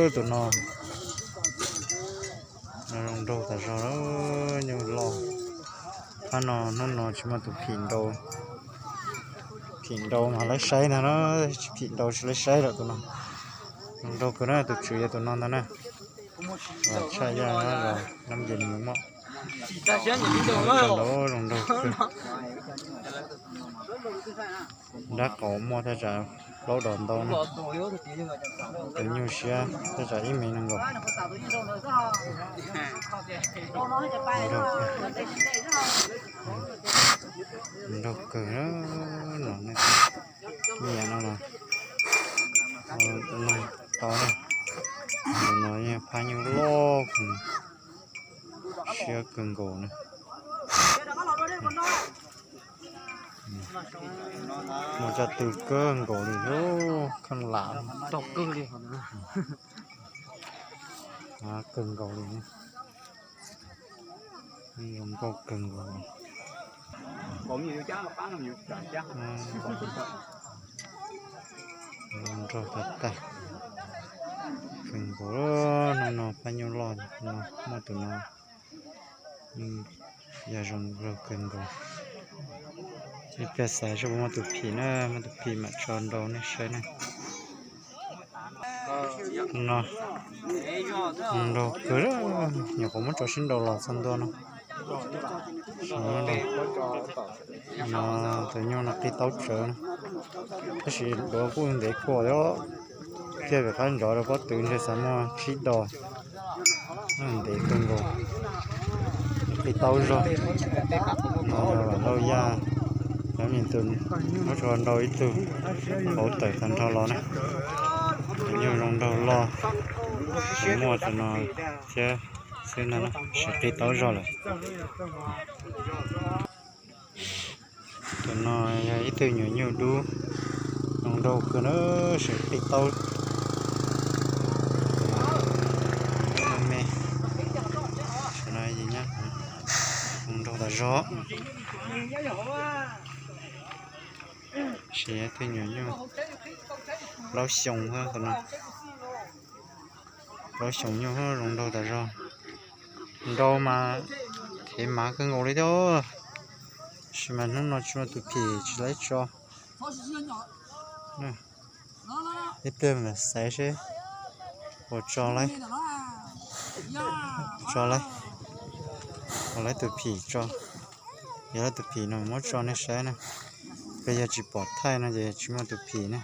Tus no, no zoo nraug tas zog lawm, nyuj loj. Phab no hnub no tsis muaj tus phim nrau, phim nrau mas lawv saib ntag na, tsis phim nrau tsis lawv saib lawm tus no. Zoo nraug kawg na, tus tswv yog tus no ntag na. Tshaj yaj na, los nab nce mus moj. Zoo nraug, zoo nraug kawg. Nrab qaum muaj thaj tsam plaub dos ntau na. Tus nyuj siab thaj tsam ib mev nees nkaum. Nraug kawg, nraug kawg no, nyiam no los, no, tau na. Tus no yog phab nyuj loj kawg, siab kawg nkaus na. Mus caj tw kawg nkaus li, kheej lam, kawg nkaus li, zoo nkauj kawg nkaus. Zoo nraug tag tag, kawg nkaus. Hnub no phab nyuj loj no, muaj tus no, yog zoo nraug kawg nkaus. Ib pliag xav seb puas muaj tus phim na, muaj tus phim mam tso nrau nej saib na. No, zoo nraug kawg, nyuam qhuav muab tso sib nrau los txog ntua no. No, tus nyuj no qi taub tsawv na, tab sis duav kuj ntev kawg thiab, kiag pem qab ntsov rau pob tw ntshe xav muaj tsib dos. Ntev kawg nkaus, qi taub zog. No yog Vam Lauj Yaj, cov niam tus muab tso nrau ib tug, hauv tawm tag nrho los na. Tus nyuj zoo nraug loj, tsis muaj tus no thiab xwb na, siv qi taub zog lawm. Tus no yog ib tug nyuam nyuj dub, zoo nraug kawg na, siv qi taub me me. Tus no zoo nraug tas zog. Siv ib tug nyuam nyuj plaub xyoo, plaub xyoo nyuj zoo nraug tas zog. Nrau mas thev mav kawg nkaus li thiab, tab sis mas hnub no tsis muaj tus phim tsis lawv tso. Ib pliag mam xaiv seb puas tso lawv, tso lawv, puas lawv tus phim tso. Yog lawv tus phim no muab tso nej saib na. Koj yog tsis pom thaij no ces tsis muaj tus phim na.